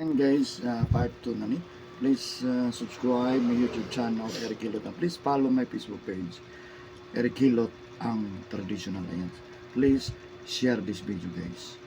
And guys, part 2 na ni. Please subscribe my YouTube channel, Eric Hilot. And please follow my Facebook page, Eric Hilot, ang traditional. Ayan. Please share this video, guys.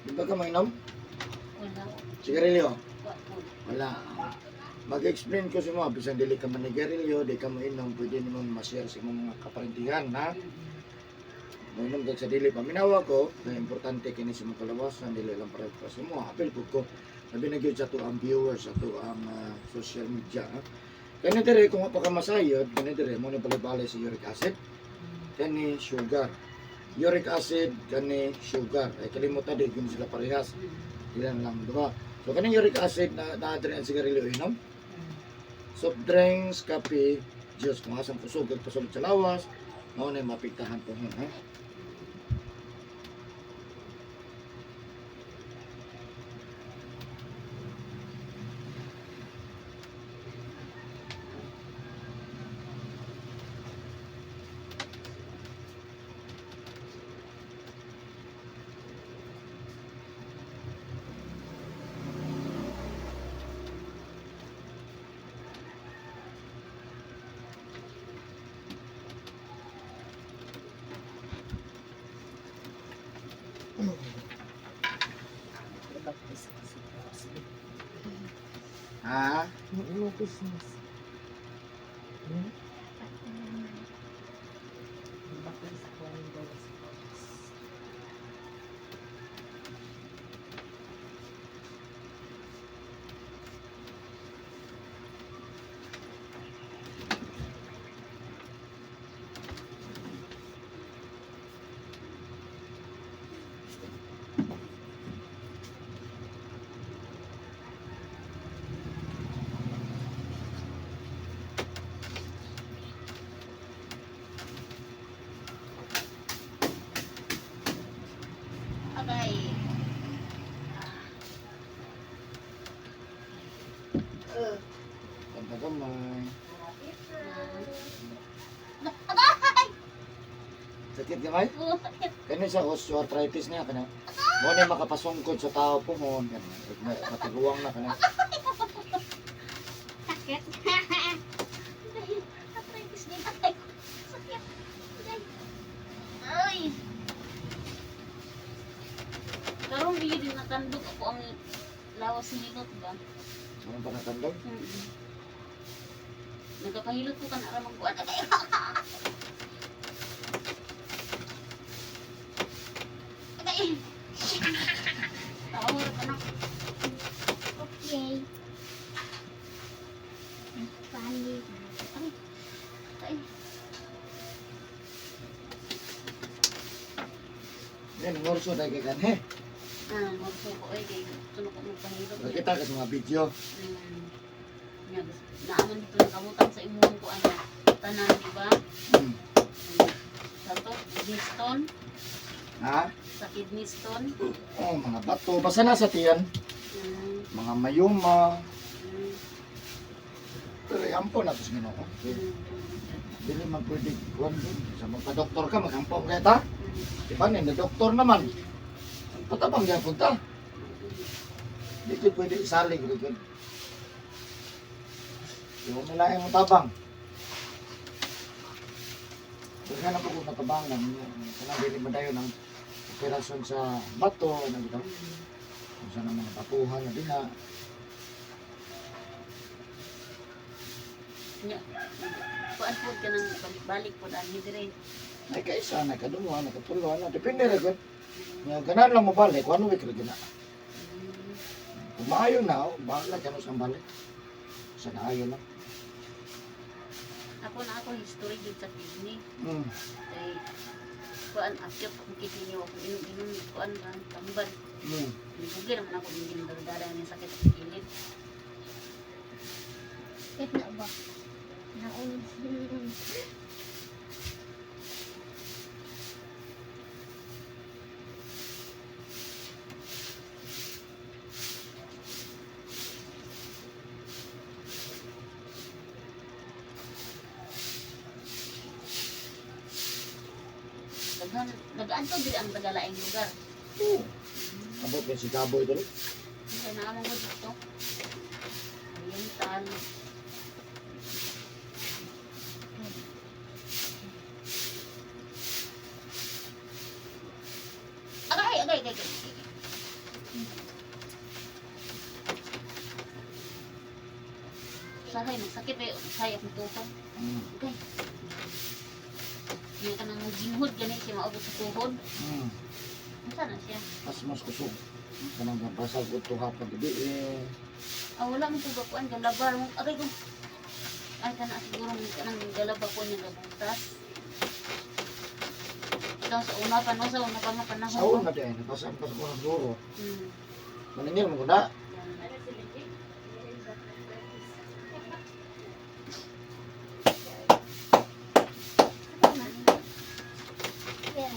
Di ba ka mainom? Wala. Sigarilyo? Wa po. Wala. Mag-explain ko sa mga, bisan dili ka manigarilyo, di ka mainom, pwede nimo ma-share sa imong mga kaparintihan, ha? Mainom kag sa dili paminawa ko, na importante kini sa mga kalawasan, dili lang para sa mo. Apil pud ko. Labi na gyud sa ato ang viewers, sa ato ang social media, ha? Kani dire kung pa ka masayod, kani dire mo ni balay sa uric acid, kani sugar. Uric acid, kani sugar. Ay kalimutan di gyud sila parehas. Ilan lang duha. So kaning uric acid na naa diri ang sigarilyo inom. Soft drinks, kape, juice kung asang kusog ug pasulod sa lawas, mao na mapiktahan po ha. Ha? No business. Hmm? Agay. Tanta gamay. Agay! Sakit gamay? Oh, sakit. Kani sa osteoarthritis niya kana. Mo na makapasungkod sa tao po mo kana. Matiguang na kana. Sakit. Agay. Arthritis din. Agay. Sakit. Agay. Ay. Karon di din natandog ako ang lawas nilot ba? Ano pa natandog? Mm. Nagkapahilot ko kana ramang kuan. Agay. Agay. Tawar ka na. Okay. Funny. Ay. Ay. Yan ngorso dai kay kanhe. Ah, magso ko ay kay gusto ko magpahilot. Nakita ka sa mga video. Mm. Nga, naaman dito nakamutan sa imong ko ano tanan, di ba? Hmm. Sa to, kidney stone, Ha? sa kidney stone. Oh, mga bato basta nasa tiyan, mga mayuma. Pero ampo na to sa Ginoo. Dili man pwede kuan din. Sa magpa-doktor ka, maghampong kaya ta. Di ba, ni doktor naman. Patabang gyapon ta. Di ko pwede isalig rin. Yung nila mo tabang. Kaya na po kung natabangan, kanang dili madayon ang operasyon sa bato, ano bitaw? Kung saan ang mga batuhan na diha. Nya, kuan po ka nang balik-balik po dahil dire. Ay kaisa, nakaduwa, nakatulo, ano, depende ra gud. Nga ganahan lang mo balik, 1 week ra gina. Kung maayo na, oh, bahala ka na sa balik. Sa naayo na. Ako na ako history jud sa kidney. Kay kuan akyot akong kidney ako inom-inom kuan ran tambal. Nagugay naman ako hindi dala ng sakit sa kilid. Kahit na ba? Naunod. Daghan nagaan to diri ang tagalaing lugar. Oo. Abot din si Gaboy dali. Kaya naamang ko dito. Oriental. Agay, agay, agay, agay, agay. Sahay, magsakit eh. Sahay akong tuhod. Agay. Hindi ka nang ginhod, ganit siya maabot sa tuhod. Unsa na siya? Mas mas kusog. Kanang basag ko tuha pag gabi eh. Ah, wala mo tuga kuan galaba mo. Agay ko. Ay kana siguro mo kanang galaba ko niya gabutas. Ikaw sa una pa no, sa una pa nga panahon. Sa una din, nabasa pa sa unang duro. Maningil mo ko na. Yeah.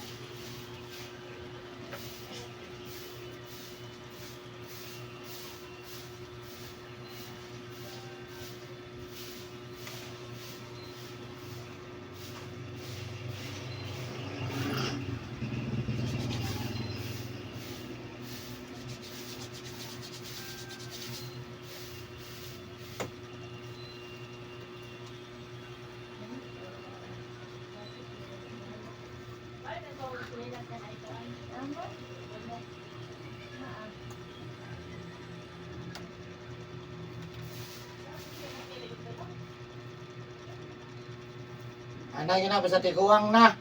Anay na basta tiguang na.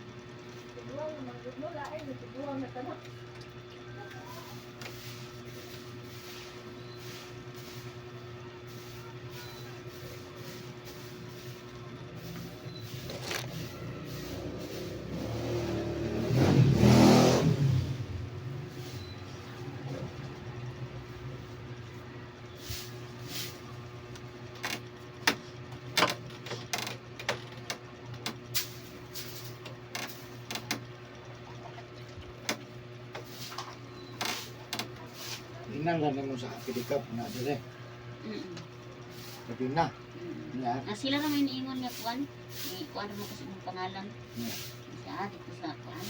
Inang lang mo sa pidikap na dire. Sabi na. Ya. Na sila ra may niingon nga kuan. Ni kuan mo kasi imong pangalan. Yeah. Siya dito sa kuan.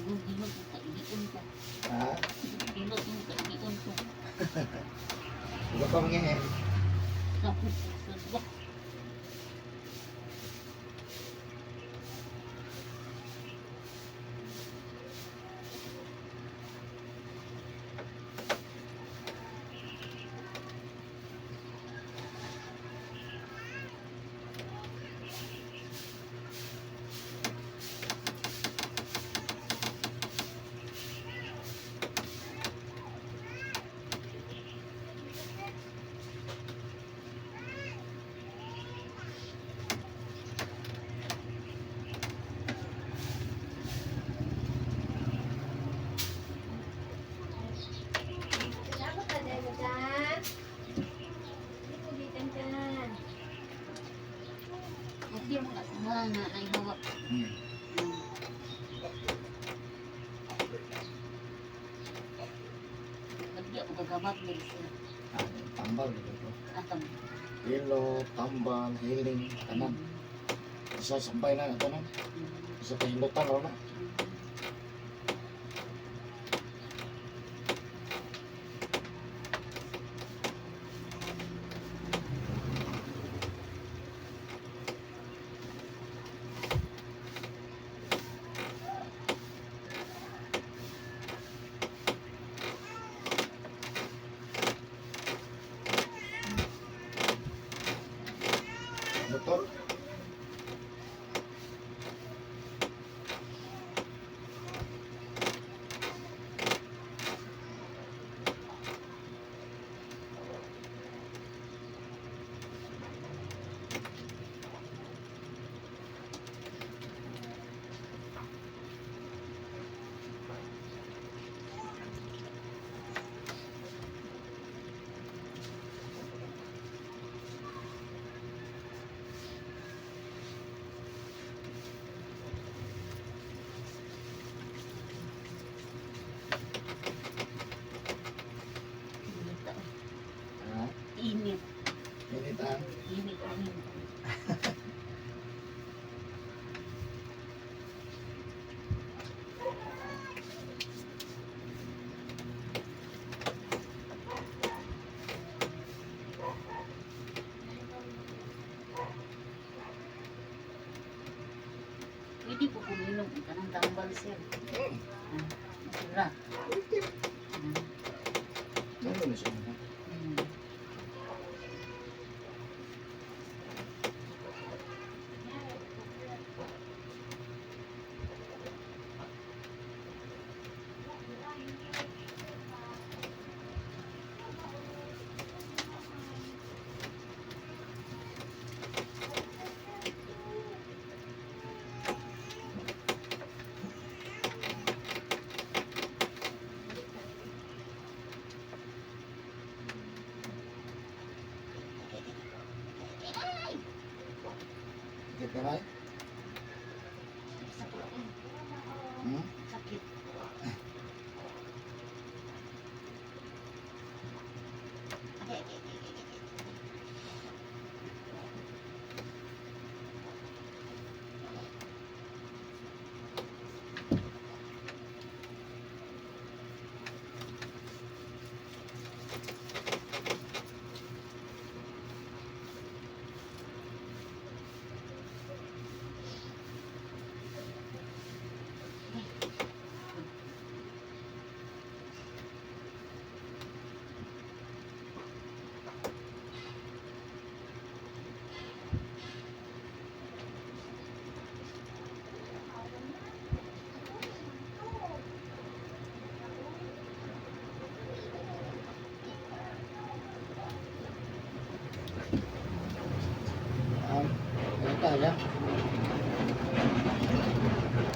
Hilot mo kaigion ko. Ha? Hilot mo kaigion ko. Iba pa mga eh. Naku, sudwa. Okay mo kasi mga nga ay hawak. Pagkamat nila sir. Ah, tambal dito ko. Atam. Hilo, tambal, healing, tanan. Isa sampay na tanan. Isa kahindutan ra na. Motor. Init ah. Ha? Init. Init ah. Init. Init. Pwede po kuminom ang kanang tambal sir. Ah, masura. Ano na siya? Sakit ka ba? Sakit. Hmm? Sakit.